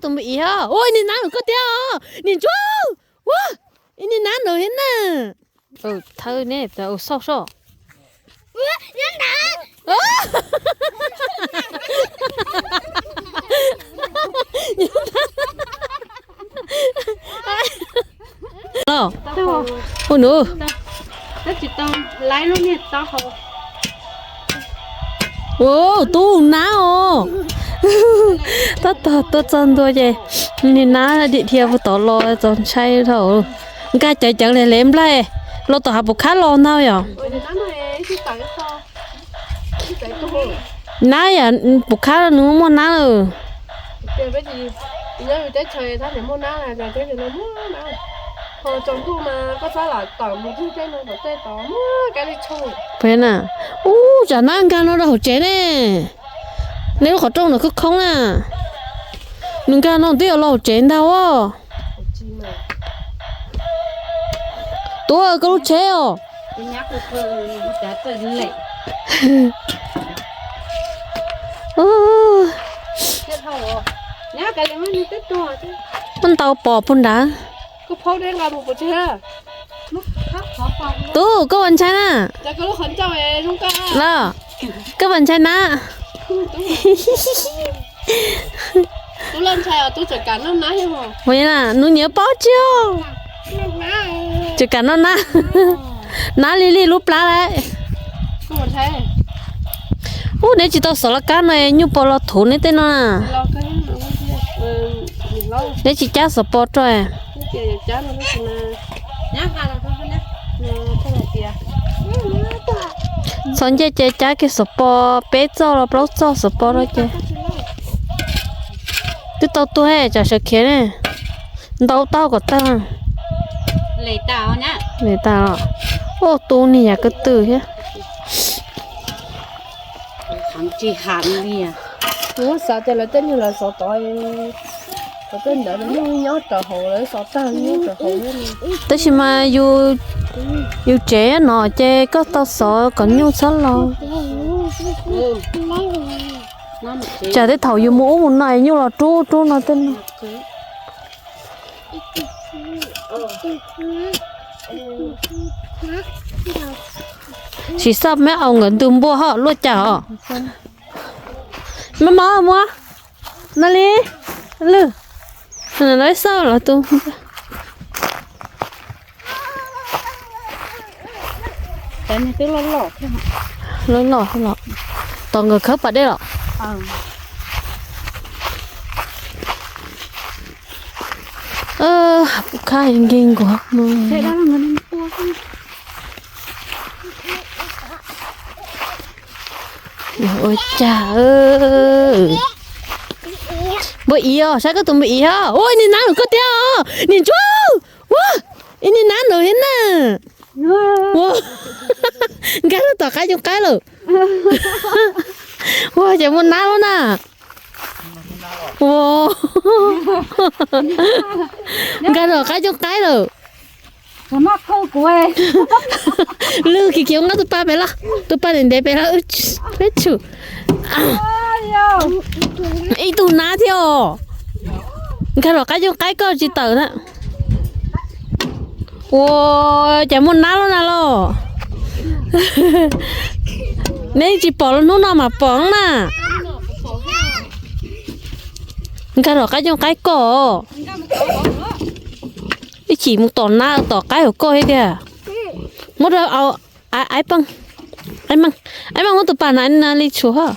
Tus npis ib os, ua niag nab nws koj tiag os, niag ntsuag, ua, ib niag nab nws thiab na. Thawb ne, xauj soj. Ua nws. Ua, tub nab os. Tab tom tuaj txog ntua ces niag nab dhia dhia puag tod los txaus ntshai dhau. Nkag cawv cawv li le nplaig, los tom hav puv khab los ntag yom. Nab yam puv khab nws muaj nab lawm. Peb na, ub, tsam nab nkag no rau hauv tsev ne. Nej lub qhov rooj no khoob khoob na. Nws nkag no twb yuav los hauv tsev ntag os. Tub, koj lub tsheb os. Muab ntau pos puag nrad. Tub, koj puas ntshai na? Los, koj puas ntshai na? Ua li na, nws nyiam paub tsis os. Tseem kam noj nab. Nab lig lig lub plab lawm. Ub, neb tsis tau xov laj kab no, nyuj pos los thuv neb tej no na. Neb tsis cab xov pos rau. Txhob ncej ces cab kiag xov pos peb txoj los plaub txoj xov pos rau ces. Twb tau tuag, tsam sawv khiav ne. Ntau tau kom tag. Ua tu niag yam ko tw thiab. Xav tias lawv tej nyuj lawv xov tod, tej ntawd nws nyob rau hauv, lawv xov tag nyob rau hauv. Tab sis mas yus, yus tsev no ces koj tau xov kom nyuj txhob los. Tsam tej thaum yus mus ub mus no nyuj los rub rub no tej no. Sim xaj meb aus nkawd ntug npua ho luaj cas os. Maj mam muab no li lwj, lawv xauj los tu. Loj loj los tom nkawd khawb pas dej los. Puv khab nkeeg nkuav. Ua cas npua ib os, saib koj tus npua ib os. Ua, ib niag nab nws koj tiag os, niag ntsuag. Ua, ib niag nab nws thiab na. Ua, nkag rau tom qab cooj qaib lawm. Ua, ces muaj nab lawm na. Ua, nkag rau qab cooj qaib lawm. Lwj kiv kiv nqa tus pa pem los, tus pa ntev ntev pem los, peb tshum. Ib tug nab thiab os. Nkag rau qab cooj qaib koj tsis tawm na. Ua, cas muaj nab lub na los. Neb tsis pom los hnub no mas pom na. Nkag rau qab cooj qaib koj. Ib chim mus tom nab tom qaib hauv koj thiab tiag. Muab rau au, aib paj, aib maj, aib maj muab tus pas na li tshuav.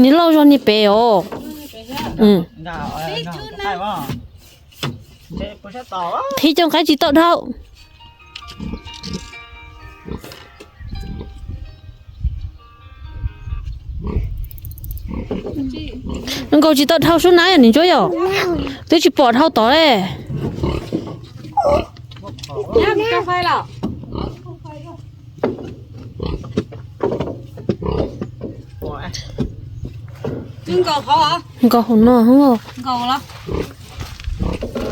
Niag lauj zog niag pem os. Thib cooj qaib tsis tau dhau. Nkaus tsis tau dhau sub nab yom, niam ntsuab yom. Twb tsis pom dhau tod le. Nkaus hauv no.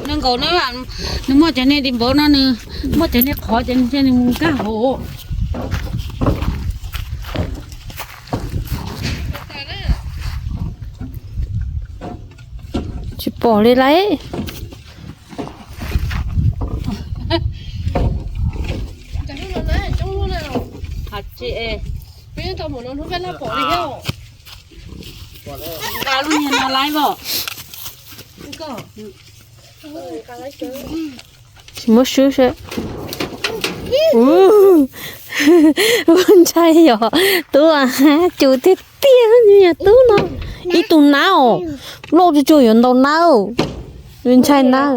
Nws nkaus, nws muaj cov niag di npaum no, nws muaj cov niag qhov ces nws thiaj nws mus nkag hauv. Tsis pom li lauj. Tsis muab swb seb. Ua ntshai yom, tub a, cus tiag tiag, yog tub no. Ib tug nab os, loj tsuag tsuag yuav ntaus nab. Ntshai nab.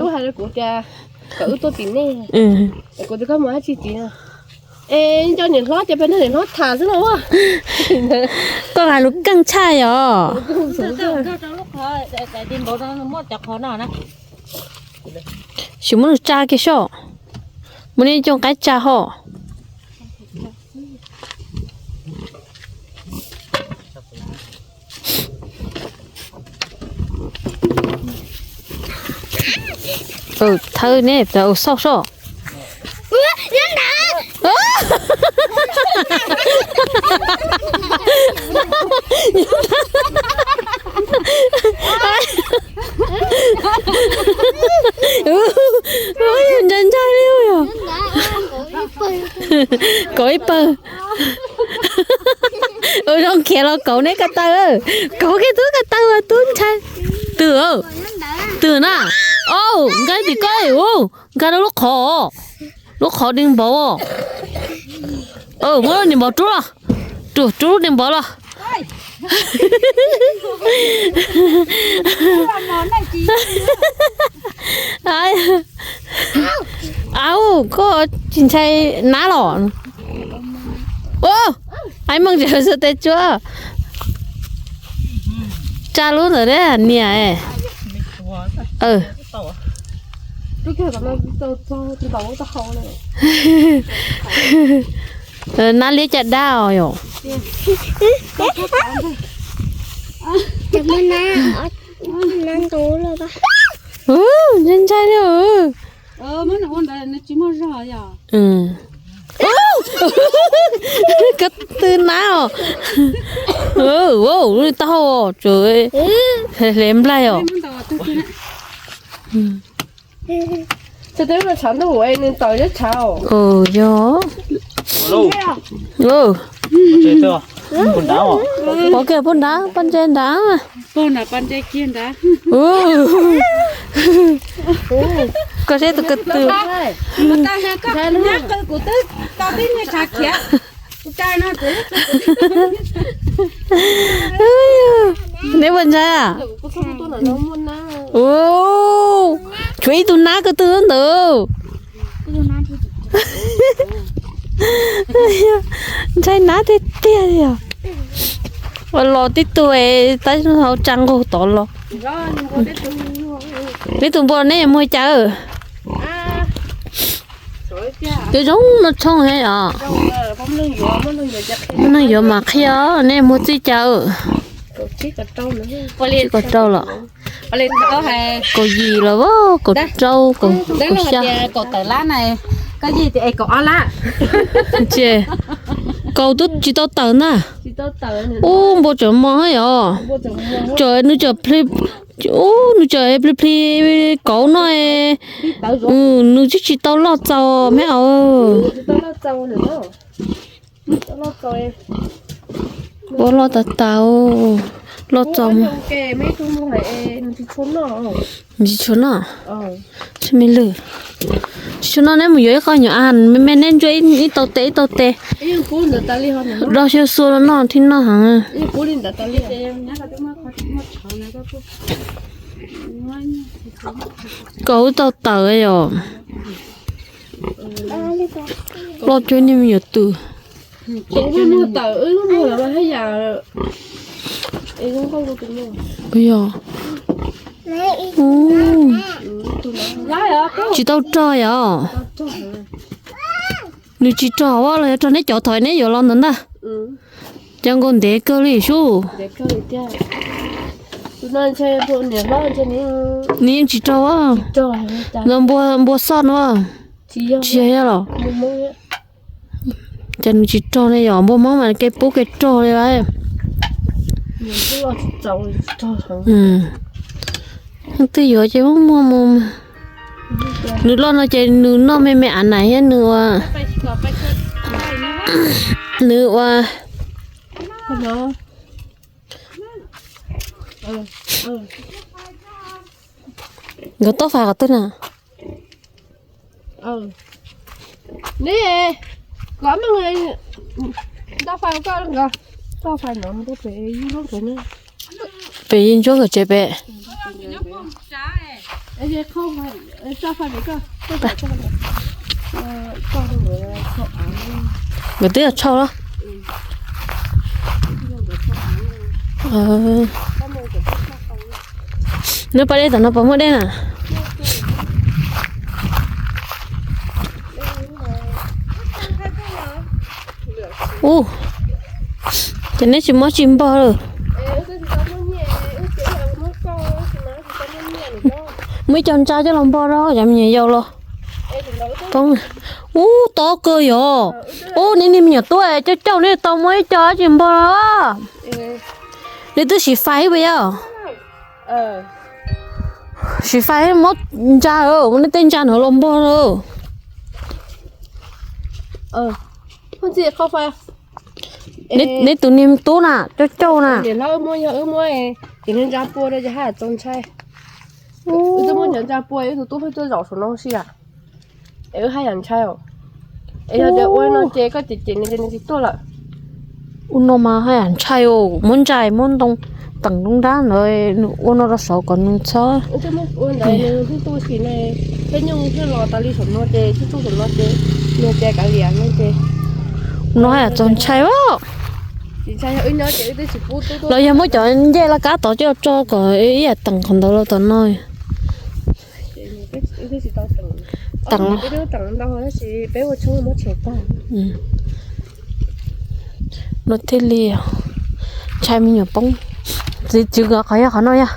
Es nco niam hlob ces peb nrog niam hlob tham xwb no. Koj hais lus keej tshaj yom. Sim muab nws tsa kiag soj. Muab neb coj qaib tsa ho. Thawb neb xauj soj. Ntshai ntshai li yom. Kauv ib pawg. Ua zoo khiav los kauv neb ko taw. Kauv kiag tub ko taw mas tub ntshai. Twm, twm na. Au, nkag tim ko, nkag rau lub qhov, lub qhov di npaum. Muab niag npaum rub los, rub rub niag npaum los. Au, koj tsis ntshai nab los? Ua, ib meej tsev xwb tes tsuav. Tsa lub ntawd niam. Nab liab caj dab os yom. Ntshai ntshai li. Ko tw nab os. Taub hau tsuas hle nplaig os. Yog. Pov kiag pov nrad, pov ntse nrad. Koj saib tus ko tw. Neb puas ntshai? Tshuav ib tug nab ko tw ntawd. Ntshai nab tiag tiag li os. Ua los tib tug tab hau tsa nqug tod los. Neb tus npua neb yuav muag cas? Cov zoo no tshoob thiab os. Muaj neeg yuav mas qhia, neb muag txij cas? Tsib kaum rau los? Kaum yim los, kaum rau, kaum xya. Ces kaus twb tsis tau tawm na. Ub, npua tseem mos yom. Tseem nws tseem, ub, nws tseem plis plis kauv no. Nws twb tsis tau loj txaus me os. Ua loj tas tas, loj txaus. Tsis tshua noj. Tsis me lwm. Tsis tshua noj, neb mus yuav ib qho nyuam as me me neb ntsuab ib tau tes ib tau tes. Do xyaw xua los noj thiab noj heev. Kaus tau tawm yom. Loj cuag niag me nyuam twm. Yog. Tsis tau rog yom. Nws tsis rog los yog rog neb cov thaum neb yuav los ntawd ntag. Cov nkaus ntev kawg li sub. Nws yeej tsis rog. Npua xoj no. Tsis yog los. Ces nws tsis rog ne yom, npua Hmoob mas kev pub kev rog li lawm. Nws tsis txaus. Twb yuav ces muab muag mus. Nws loj no ces nws noj me me av nais thiab nws ua, nws ua, nkawd toj fais qhov twg na? Pem yig ntsuab nkawd tsev pem. Nkawd twb yog tshauj los? Neb pab dej tom no puas muaj dej na? Ub, ces neb tsis mob tsis npog lawm. Muaj ib co ntsa coj los npog rau cov me nyuam yaus los. Ub, tob kawg yog. Ub, neb niag me nyuam tub cauj cauj neb tau muab ib co dab tsi npog los. Neb twb siv fais puas yog? Siv fais muab ntsa, muab neb tej ntsa no los npog lawm. Neb tus niag tub na, cauj cauj na. Ces nws ntsa pua rau ces haj txaus ntshai. Wb twb muab cov ntsa pua, wb tus tub pheej tuaj zaum saum no si a. Es wb haj yam ntshai os. Es yog tias ua no ces koj cem cem nws ces nws tsis tuaj lawm. Ua no mas haj yam ntshai os, muab ntsa muab ntoo teem ntoo nrab ntawd, nws ua no rau saud kom nws txhob. Wb twb muab ua ntawd nws hu tuaj si ne, peb nyuj thiaj los tas li saum no ces tib tug saum no ces nws tias kav liam no ces. Ua no haj yam txaus ntshai os. Los yog muab cov ncej laj kab tod coj tso kom ib yam teem qhov ntawd los tom no. Teem. Peb ua tshoob muab tshem tag. No thiaj li ntshai me nyuam poob. Txiv tswv nkawd qhov yog qhov no yog.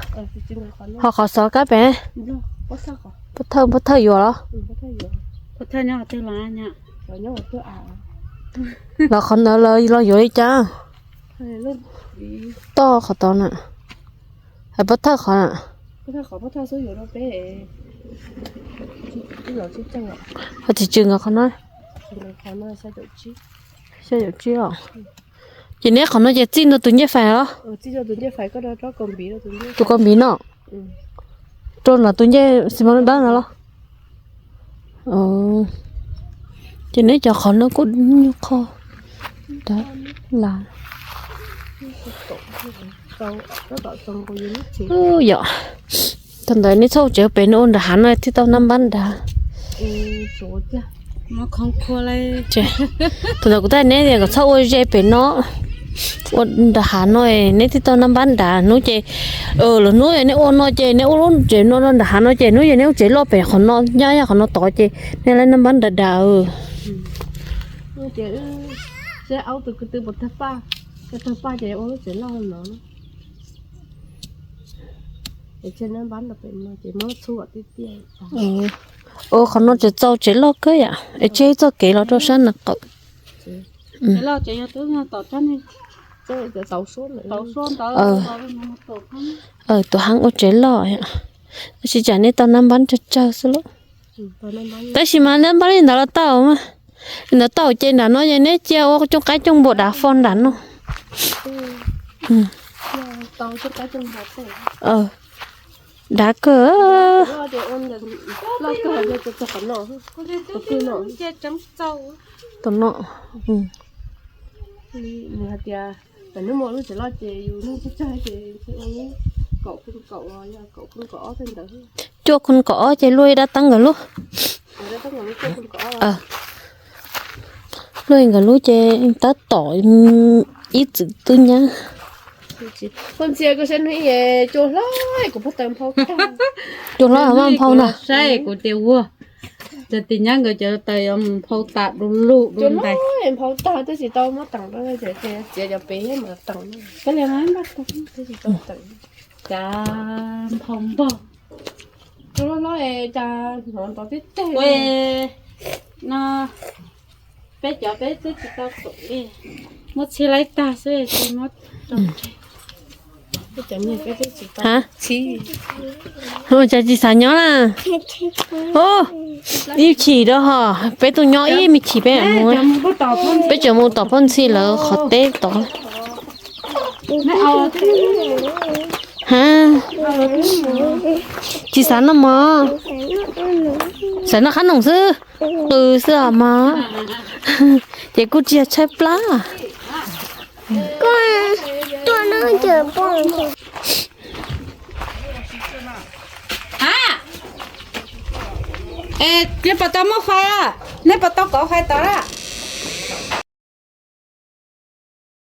Ho qhov xov kab pem. Pov thawj, pov thawj yuav los? Los qhov ntawd los yuav li cas? Toj qhov tod na. Hais pov thawj qhov na. Ho txiv tswv nkawd qhov no. Xya caum tsib os. Ces neb qhov no ces txij no tus ncej fais los? Tus kaus npiv no. Rau nram tus ncej xi mos dawb no los? Ces neb cov qhov no kuj nyuaj qhov. Yom, thaum ntawd neb txhob ua tsev pem no, ua nram hav no thiaj tau nab npab nrad. Thaum ntawd kuv tau neb tias kom txhob ua ze pem no, ua nram hav no neb thiaj tau nab npab nrad. Hnub ces, lwm hnub neb ua no ces neb ua lub tsev no rau nram hav no ces hnub ces neb ua tsev loj pem qhov no, nyob qhov no tod ces neb lawv nab npab nrad nrad. Ces aub tus ko tw puas tawg paj, tawg paj ces ua lub tsev loj no. Ua qhov no tseem txaus tsev loj kawg yam, es tseg ib txoj kev los rau sab nram qaum. Tus heev ua tsev loj, tab sis tsam neb tau nab npab tsawg tsawg xwb lauj. Tab sis mas nab npab li ntawd los tau mas, li ntawd tau ces nram no ces neb cia ua cooj qaib cooj npua dav fo nram no. Dav kawg. Tus no. Cuaj khun kaum ob ces luaj ib dab teeb nkawd lub. Luaj nkawd lub ces tab tom ib txwm tub nyab. Cua hlob mas nphau na. Saib kuv tias ua, cov tim nyab nkawd cov taws yuav mus nphau tas du lug du ntais. Nphau tag twb tsis tau muab teem rau, txiav cov pem thiab mas teem. Cas nphau npog. Cua hlob hlob cas hnov nrov tib teg. No, peb cov peb twb tsis tau teem li, muab txhij laib tag xwb tsis muab rau. Ua cas tsis xav nyob na? Ib chim rau ho, peb tuaj nyob ib me chim peb mus. Peb tseem mus tom poj ntxhib lawv qhov teb tod. Tsis xav noj mov, xav noj qab noom xwb, qw xwb os mog. Ces kuj tsis yog tshaib plab. Nej puas tau muaj fais? Nej puas tau kauv fais tod?